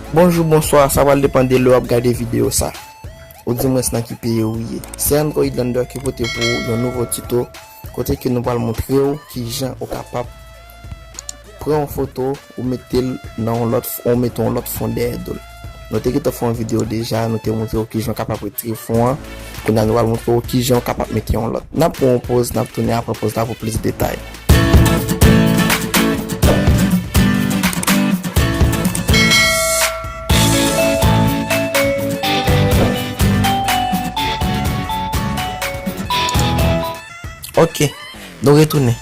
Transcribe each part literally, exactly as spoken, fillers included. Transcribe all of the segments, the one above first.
Bonjou, bonswa, sa pral depann de lè w ap gade videyo sa. Ou di mwen nan ki peyi ou ye. Se Android Lander ki pote pou ou yon nouvo tuto kote ke nou pral montre w kijan ou kapab pran yon foto ou mete l nan yon lòt, ou mete yon lòt fon dèyè do l. Nou te gentan fè yon videyo deja, nou te montre w kijan w kapab retire fon an. Kounye a nou pral montre w kijan w kapab mete yon lòt. N ap pran yon poz, n ap tounen apre poz la pou plis detay. Ok, nou retounen.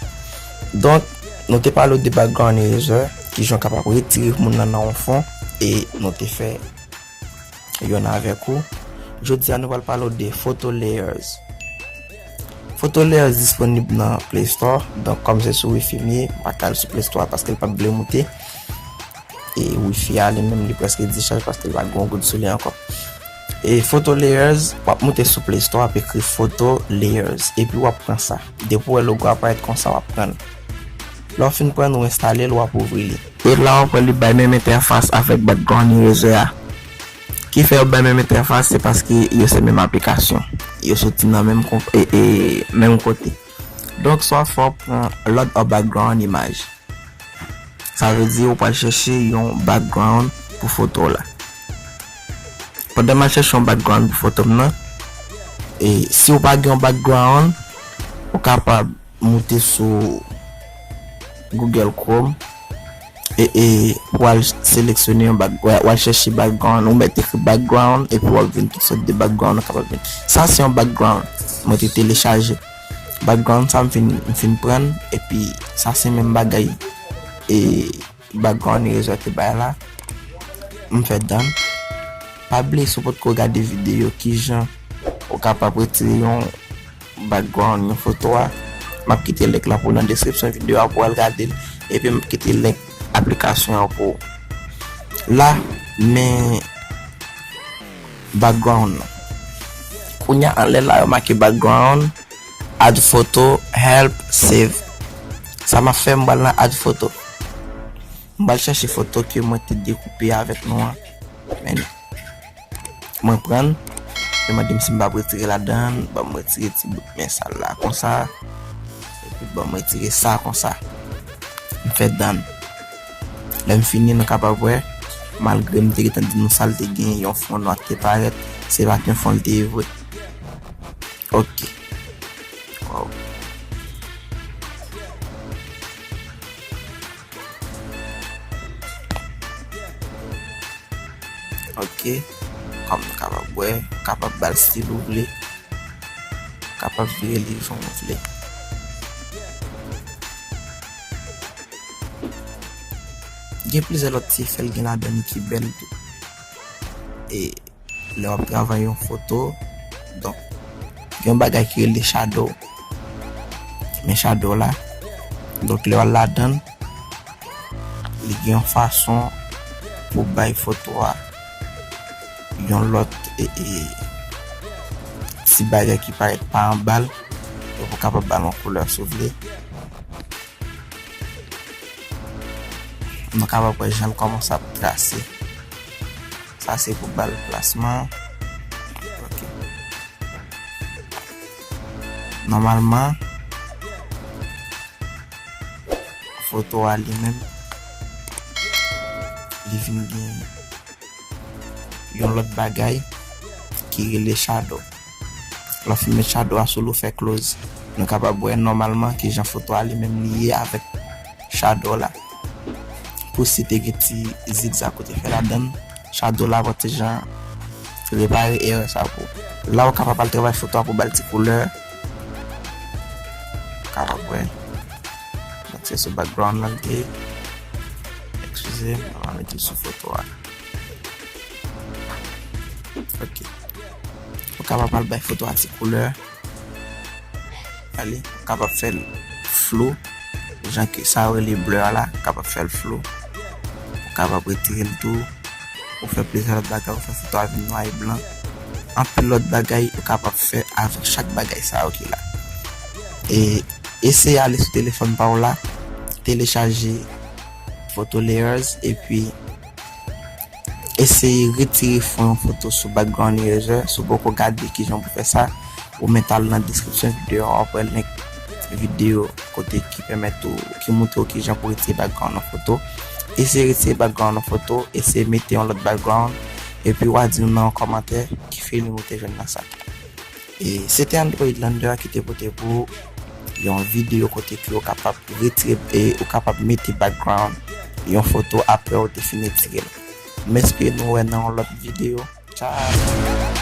Donk, nou te pale w de background eraser, kijan w kapab retire moun nan nan yon fon, e nou te fè yonn avèk ou. Jodi a, nou pral pale w de Photo Layers. Photo Layers disponib nan Play Store, donk kòm se sou Wi-Fi m ye, m pa ka al sou Play Store paske l p ap vle moute. E Wi-Fi a li menm li prèske dichaj paske li pa gen yon goud sou li ankò. E Photo Layers, w ap moute sou Play Store, w ap ekri Photo Layers, epi w ap pran sa. Depi w wè logo a parèt konsa, w ap pran l. Lè w fin pran l, ou enstale l, w ap ouvri li. E la w ap wè li bay menm entèfas avèk background eraser a. Ki fè yo bay menm entèfas, se paske yo se menm aplikasyon. Yo soti nan menm konp-, e, e, menm kote. Donk, sa w ap fè, w ap pran load a background image. Sa vle di ou pral chèche yon background pou foto w la. Pandan m al chèche yon background pou foto m nan, e si ou pa gen yon background, ou kapab moute sou Google Chrome e, e pou al seleksyone yon back-, w al chèche background, ou mèt ekri background, epi w ap jwenn tout sòt de background ou kapab jwenn. Sa se yon background mwen te telechaje. Background sa m fin, m fin pran, epi sa se menm bagay e background eraser te bay la. M fè done. Pa bliye si w potko gade videyo kijan ou kapab retire yon background yon foto a. M ap kite link la pou nan deskripsyon videyo a pou w al gade l. Epi m ap kite link aplikasyon an pou ou. La, men background nan. Kounye a anlè la, yo make background, add photo, help, save. Sa m ap fè, m pral nan add photo. M pral chèche foto ke mwen te dekoupe avèk nou an. Men mwen pran l, yo mande m si m p ap retire ladan l, ban m retire ti bout men sal la konsa. Epi ban m retire sa konsa. M fè done. Lè m fini, nou kapab wè, malgre m te gentan di nou sa l te gen, yon fon nwa ki te parèt, se pa t yon fon l te ye vre. Ok. Wow. Ok. Kòm nou kapab wè, ou kapab ba l stil ou vle. Ou kapab vire li jan w vle. Gen plizyè lòt ti efè l gen ladan li ki bèl tou. E lè w ap travay yon foto, donk, gen yon bagay ki rele shadow. Men shadow la, donk, lè w al ladan l, li gen yon fason pou bay foto a yon lòt, e, e, ti bagay ki parèt pa anba l, e pou kapab ba l yon koulè si w vle. Nou kapab wè jan l kòmanse ap trase. Sa se pou ba l plasman. Ok. Nòmalman, foto a li menm, li vin gen yon lòt bagay ki rele shadow. Lè w fin met shadow a sou l, ou fè close. Nou kapab wè nòmalman kijan foto a li menm li ye avèk shadow la. Pou si te gen ti zigzag ou te fè ladan l, shadow la pral ti jan repare erè sa pou ou. La ou kapab al travay foto a pou ba l ti koulè. Ou kapab wè. Donk se sou background lan l te. Eskize m, mwen mete sou foto a. Ok. Ou kapab al bay foto a ti koulè. Ale, ou kapab fè l flou, jan ke sa yo rele blur la, ou kapab fè l flou. Ou kapab retire l tou. Ou fè plizyè lòt bagay, ou fè foto a vin nwa e blan. Anpil lòt bagay ou kapab fè avèk chak bagay sa yo ki la. E eseye ale sou telefòn pa w la, telechaje Photo Layers, epi eseye retire fon yon foto sou background eraser. Si w poko gade kijan pou fè sa, ou mèt al nan description videyo a, w ap wè link videyo kote ki pèmèt ou, ki montre w kijan pou retire background nan foto. Eseye retire background nan foto, eseye mete yon lòt background, epi w a di nou nan yon kòmantè ki feeling ou te jwenn nan sa. E se te Android Lander ki te pote pou yon videyo kote ke ou kapab retire e ou kapab mete background yon foto apre ou te fin retire l. M espere nou wè nan yon lòt videyo. Tchao!